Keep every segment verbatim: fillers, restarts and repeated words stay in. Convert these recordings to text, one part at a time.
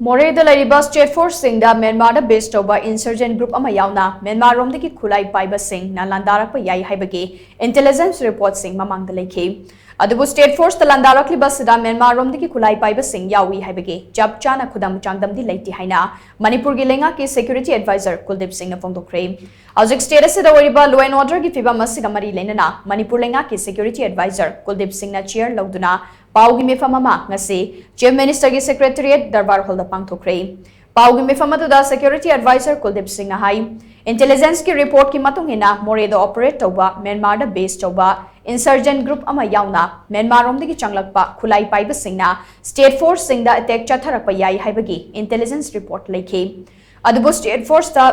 ꯃꯣꯔꯦꯗ ꯂꯩꯔꯤꯕ ꯁ꯭ꯇꯦꯠ ꯐꯣꯔꯁꯁꯤꯡꯗ ꯃ꯭ꯌꯥꯟꯃꯥꯔꯗ ꯕꯦꯁ ꯇꯧꯕ ꯏꯟꯁꯔꯖꯦꯟ ꯒ꯭ꯔꯨꯞ ꯑꯃ ꯌꯥꯎꯅ ꯃ꯭ꯌꯥꯟꯃꯥꯔꯔꯣꯝꯗꯒꯤ ꯈꯨꯠꯂꯥꯏ ꯄꯥꯏꯕꯁꯤꯡꯅ ꯂꯥꯟꯗꯥꯔꯛꯄ ꯌꯥꯏ ꯍꯥꯏꯕꯒꯤ ꯏꯟꯇꯦꯂꯤꯖꯦꯟꯁ ꯔꯤꯄꯣꯔꯠꯁꯤꯡ ꯃꯃꯥꯡꯗ ꯂꯩꯈꯤ꯫ ꯑꯗꯨꯕꯨ ꯁ꯭ꯇꯦꯠ ꯐꯣꯔꯁꯇ ꯂꯥꯟꯗꯥꯔꯛꯂꯤꯕ ꯑꯁꯤꯗ ꯃ꯭ꯌꯥꯟꯃꯥꯔꯔꯣꯝꯗꯒꯤ ꯈꯨꯠꯂꯥꯏ ꯄꯥꯏꯕꯁꯤꯡ ꯌꯥꯎꯏ ꯍꯥꯏꯕꯒꯤ ꯆꯞ ꯆꯥꯅ ꯈꯨꯗꯝ ꯆꯥꯡꯗꯝꯗꯤ ꯂꯩꯇꯦ ꯍꯥꯏꯅ ꯃꯅꯤꯄꯨꯔꯒꯤ ꯂꯩꯉꯥꯛꯀꯤ ꯁꯦꯀ꯭ꯌꯨꯔꯤꯇꯤ ꯑꯦꯗꯚꯥꯏꯖꯔ ꯀꯨꯜꯗꯤꯞ ꯁꯤꯡꯅ ꯐꯣꯡꯗꯣꯛꯈ꯭ꯔꯦ꯫ ꯍꯧꯖꯤꯛ ꯁ꯭ꯇꯦꯠ ꯑꯁꯤꯗ ꯑꯣꯏꯔꯤꯕ law and order ꯒꯤ ꯐꯤꯕꯝ ꯑꯁꯤꯒ ꯃꯔꯤ ꯂꯩꯅꯅ ꯃꯅꯤꯄꯨꯔ ꯂꯩꯉꯥꯛꯀꯤ ꯁꯦꯀ꯭ꯌꯨꯔꯤꯇꯤ ꯑꯦꯗꯚꯥꯏꯖꯔ ꯀꯨꯜꯗꯤꯞ ꯁꯤꯡꯅ ꯆꯤꯌꯔ ꯂꯧꯗꯨꯅ ꯄꯥꯎꯒꯤ ꯃꯤꯐꯝ ꯑꯃ ꯉꯁꯤ ꯆꯤꯐ ꯃꯤꯅꯤꯁꯇꯔꯒꯤ ꯁꯦꯀ꯭ꯔꯦꯇꯔꯤꯌꯦꯠ ꯗꯔꯕꯥꯔ ꯍꯣꯜꯗ ꯄꯥꯡꯊꯣꯛꯈ꯭ꯔꯦ꯫ ꯄꯥꯎꯒꯤ ꯃꯤꯐꯝ ꯑꯗꯨꯗ ꯁꯦꯀ꯭ꯌꯨꯔꯤꯇꯤ ꯑꯦꯗꯚꯥꯏꯖꯔ ꯀꯨꯜꯗꯤꯞ ꯁꯤꯡꯅ ꯍꯥꯏ, ꯏꯟꯇꯦꯂꯤꯖꯦꯟꯁꯀꯤ ꯔꯤꯄꯣꯔꯠꯀꯤ ꯃꯇꯨꯡ ꯏꯟꯅ ꯃꯣꯔꯦꯗ ꯑꯣꯄꯔꯦꯠ ꯇꯧꯕ ꯃ꯭ꯌꯥꯟꯃꯥꯔꯗ ꯕꯦꯁ ꯇꯧꯕ ꯏꯟꯁꯔꯖꯦꯟ ꯒ꯭ꯔꯨꯞ ꯑꯃ ꯌꯥꯎꯅ ꯃ꯭ꯌꯥꯟꯃꯥꯔꯔꯣꯝꯗꯒꯤ ꯆꯪꯂꯛꯄ ꯈꯨꯠꯂꯥꯏ ꯄꯥꯏꯕꯁꯤꯡꯅ ꯁ꯭ꯇꯦꯠ ꯐꯣꯔꯁꯁꯤꯡꯗ ꯑꯦꯇꯦꯛ ꯆꯠꯊꯔꯛꯄ ꯌꯥꯏ ꯍꯥꯏꯕꯒꯤ ꯏꯟꯇꯦꯂꯤꯖꯦꯟꯁ ꯔꯤꯄꯣꯔꯠ ꯂꯩꯈꯤ꯫ ꯑꯗꯨꯕꯨ ꯁ꯭ꯇꯦꯠ ꯐꯣꯔꯁꯇ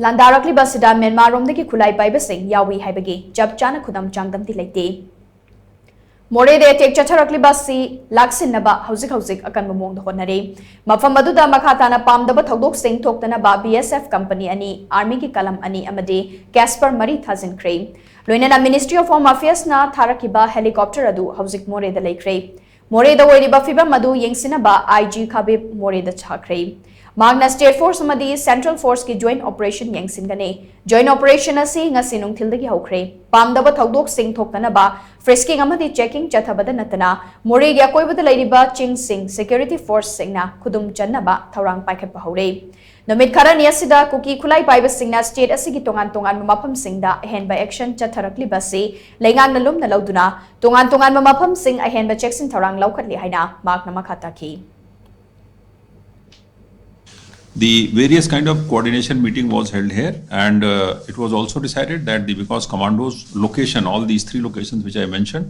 ꯂꯥꯟꯗꯥꯔꯛꯂꯤꯕ ꯑꯁꯤꯗ ꯃ꯭ꯌꯥꯟꯃꯥꯔꯔꯣꯝꯗꯒꯤ ꯈꯨꯠꯂꯥꯏ ꯄꯥꯏꯕꯁꯤꯡ ꯌꯥꯎꯏ ꯍꯥꯏꯕꯒꯤ ꯆꯞ ꯆꯥꯅ ꯈꯨꯗꯝ ꯆꯥꯡꯗꯝꯗꯤ ꯂꯩꯇꯦ꯫ ꯃꯣꯔꯦꯗ ꯑꯦꯇꯦꯛ ꯆꯠꯊꯔꯛꯂꯤꯕ ꯑꯁꯤ ꯂꯥꯛꯁꯤꯟꯅꯕ ꯍꯧꯖꯤꯛ ꯍꯧꯖꯤꯛ ꯑꯀꯟꯕ ꯃꯑꯣꯡꯗ ꯍꯣꯠꯅꯔꯤ꯫ ꯃꯐꯝ ꯑꯗꯨꯗ ꯃꯈꯥ ꯇꯥꯅ ꯄꯥꯝꯗꯕ ꯊꯧꯗꯣꯛꯁꯤꯡ ꯊꯣꯛꯇꯅꯕ ꯕꯤ ꯑꯦꯁ ꯑꯦꯐ ꯀꯝꯄꯅꯤ ꯑꯅꯤ, ꯑꯥꯔꯃꯤꯒꯤ ꯀꯂꯝ ꯑꯅꯤ ꯑꯃꯗꯤ ꯀꯦꯁꯄꯔ ꯃꯔꯤ ꯊꯥꯖꯤꯟꯈ꯭ꯔꯦ꯫ ꯂꯣꯏꯅꯅ ꯃꯤꯅꯤꯁꯇ꯭ꯔꯤ ꯑꯣꯐ ꯍꯣꯝ ꯑꯐꯤꯌꯔꯁꯅ ꯊꯥꯔꯛꯈꯤꯕ ꯍꯦꯂꯤꯀꯣꯞꯇꯔ ꯑꯗꯨ ꯍꯧꯖꯤꯛ ꯃꯣꯔꯦꯗ ꯂꯩꯈ꯭ꯔꯦ꯫ ꯃꯣꯔꯦꯗ ꯑꯣꯏꯔꯤꯕ ꯐꯤꯕꯝ ꯑꯗꯨ ꯌꯦꯡꯁꯤꯟꯅꯕ ꯑꯥꯏ ꯖꯤ ꯈꯕꯤꯕ ꯃꯣꯔꯦꯗ ꯆꯠꯈ꯭ꯔꯦ꯫ ꯃꯍꯥꯛꯅ ꯁ꯭ꯇꯦꯠ ꯐꯣꯔꯁ ꯑꯃꯗꯤ ꯁꯦꯟꯇ꯭ꯔꯦꯜ ꯐꯣꯔꯁꯀꯤ ꯖꯣꯏꯟꯠ ꯑꯣꯄꯔꯦꯁꯟ ꯌꯦꯡꯁꯤꯟꯒꯅꯤ꯫ ꯖꯣꯏꯟꯠ ꯑꯣꯄꯔꯦꯁꯟ ꯑꯁꯤ ꯉꯁꯤ ꯅꯨꯡꯊꯤꯜꯗꯒꯤ ꯍꯧꯈ꯭ꯔꯦ꯫ ꯄꯥꯝꯗꯕ ꯊꯧꯗꯣꯛꯁꯤꯡ ꯊꯣꯛꯇꯅꯕ ꯐ꯭ꯔꯤꯁꯀꯤꯡ ꯑꯃꯗꯤ ꯆꯦꯀꯤꯡ ꯆꯠꯊꯕꯗ ꯅꯠꯇꯅ ꯃꯣꯔꯦꯒꯤ ꯑꯀꯣꯏꯕꯗ ꯂꯩꯔꯤꯕ ꯆꯤꯡꯁꯤꯡ ꯁꯦꯀ꯭ꯌꯨꯔꯤꯇꯤ ꯐꯣꯔꯁꯁꯤꯡꯅ ꯈꯨꯗꯨꯝ ꯆꯟꯅꯕ ꯊꯧꯔꯥꯡ ꯄꯥꯏꯈꯠꯄ ꯍꯧꯔꯦ꯫ ꯅꯨꯃꯤꯠ ꯈꯔꯅꯤ ꯑꯁꯤꯗ ꯀꯨꯀꯤ ꯈꯨꯠꯂꯥꯏ ꯄꯥꯏꯕꯁꯤꯡꯅ ꯁ꯭ꯇꯦꯠ ꯑꯁꯤꯒꯤ ꯇꯣꯉꯥꯟ ꯇꯣꯉꯥꯟꯕ ꯃꯐꯝꯁꯤꯡꯗ ꯑꯍꯦꯟꯕ ꯑꯦꯛꯁꯟ ꯆꯠꯊꯔꯛꯂꯤꯕ ꯑꯁꯤ ꯂꯩꯉꯥꯛꯅ ꯂꯨꯝꯅ ꯂꯧꯗꯨꯅ ꯇꯣꯉꯥꯟ ꯇꯣꯉꯥꯟꯕ ꯃꯐꯝꯁꯤꯡ ꯑꯍꯦꯟꯕ ꯆꯦꯛꯁꯤꯟ ꯊꯧꯔꯥꯡ ꯂꯧꯈꯠꯂꯤ ꯍꯥꯏꯅ ꯃꯍꯥꯛꯅ ꯃꯈꯥ ꯇꯥꯈꯤ꯫ The various kind of coordination meeting was held here, and uh, it was also decided that the, because commandos location, all these three locations which I mentioned,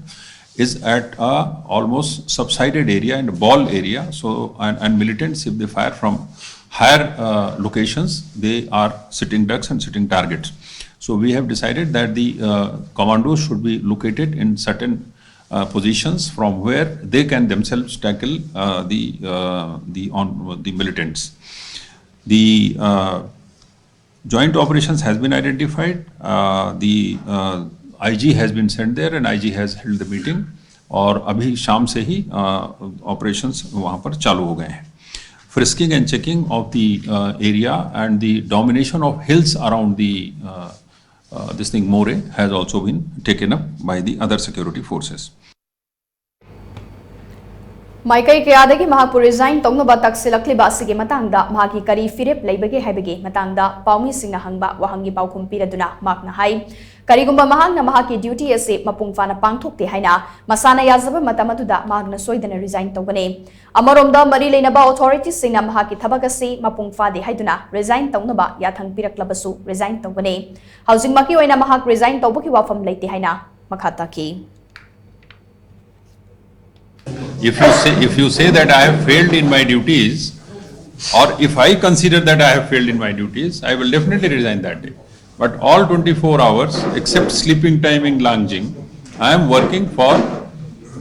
is at a almost subsided area and a ball area, so and, and militants, if they fire from higher uh, locations, they are sitting ducks and sitting targets. So we have decided that the uh, commandos should be located in certain uh, positions from where they can themselves tackle uh, the uh, the on the militants. The uh, joint operations has been identified. Uh, the uh, I G has been sent there, and I G has held the meeting. और अभी शाम से ही operations वहाँ पर चालू हो गए हैं. Frisking and checking of the uh, area and the domination of hills around the uh, uh, this thing Moreh has also been taken up by the other security forces. ꯃꯥꯏꯀꯩ ꯀꯌꯥꯗꯒꯤ ꯃꯍꯥꯛꯄꯨ ꯔꯤꯖꯥꯏꯟ ꯇꯧꯅꯕ ꯇꯛꯁꯤꯜꯂꯛꯂꯤꯕ ꯑꯁꯤꯒꯤ ꯃꯇꯥꯡꯗ ꯃꯍꯥꯛꯀꯤ ꯀꯔꯤ ꯐꯤꯔꯦꯞ ꯂꯩꯕꯒꯦ ꯍꯥꯏꯕꯒꯤ ꯃꯇꯥꯡꯗ ꯄꯥꯎꯃꯤꯁꯤꯡꯅ ꯍꯪꯕ ꯋꯥꯍꯪꯒꯤ ꯄꯥꯎꯈꯨꯝ ꯄꯤꯔꯗꯨꯅ ꯃꯍꯥꯛꯅ ꯍꯥꯏ, ꯀꯔꯤꯒꯨꯝꯕ ꯃꯍꯥꯛꯅ ꯃꯍꯥꯛꯀꯤ ꯗ꯭ꯌꯨꯇꯤ ꯑꯁꯤ ꯃꯄꯨꯡ ꯐꯥꯅ ꯄꯥꯡꯊꯣꯛꯇꯦ ꯍꯥꯏꯅ ꯃꯁꯥꯅ ꯌꯥꯖꯕ ꯃꯇꯝ ꯑꯗꯨꯗ ꯃꯍꯥꯛꯅ ꯁꯣꯏꯗꯅ ꯔꯤꯖꯥꯏꯟ ꯇꯧꯒꯅꯤ꯫ ꯑꯃꯔꯣꯝꯗ ꯃꯔꯤ ꯂꯩꯅꯕ ꯑꯣꯊꯣꯔꯤꯇꯤꯁꯤꯡꯅ ꯃꯍꯥꯛꯀꯤ ꯊꯕꯛ ꯑꯁꯤ ꯃꯄꯨꯡ ꯐꯥꯗꯦ ꯍꯥꯏꯗꯨꯅ ꯔꯤꯖꯥꯏꯟ ꯇꯧꯅꯕ ꯌꯥꯊꯪ ꯄꯤꯔꯛꯂꯕꯁꯨ ꯔꯤꯖꯥꯏꯟ ꯇꯧꯒꯅꯤ꯫ ꯍꯧꯖꯤꯛꯃꯛꯀꯤ ꯑꯣꯏꯅ ꯃꯍꯥꯛ ꯔꯤꯖꯥꯏꯟ ꯇꯧꯕꯒꯤ ꯋꯥꯐꯝ ꯂꯩꯇꯦ ꯍꯥꯏꯅ ꯃꯈꯥ ꯇꯥꯈꯤ꯫ If you say, if you say that I have failed in my duties, or if I consider that I have failed in my duties, I will definitely resign that day. But all twenty-four hours, except sleeping time in Langjing, I am working for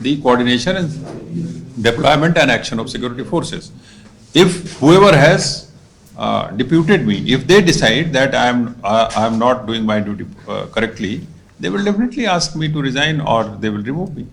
the coordination and deployment and action of security forces. If whoever has uh, deputed me, if they decide that I am, uh, I am not doing my duty uh, correctly, they will definitely ask me to resign or they will remove me.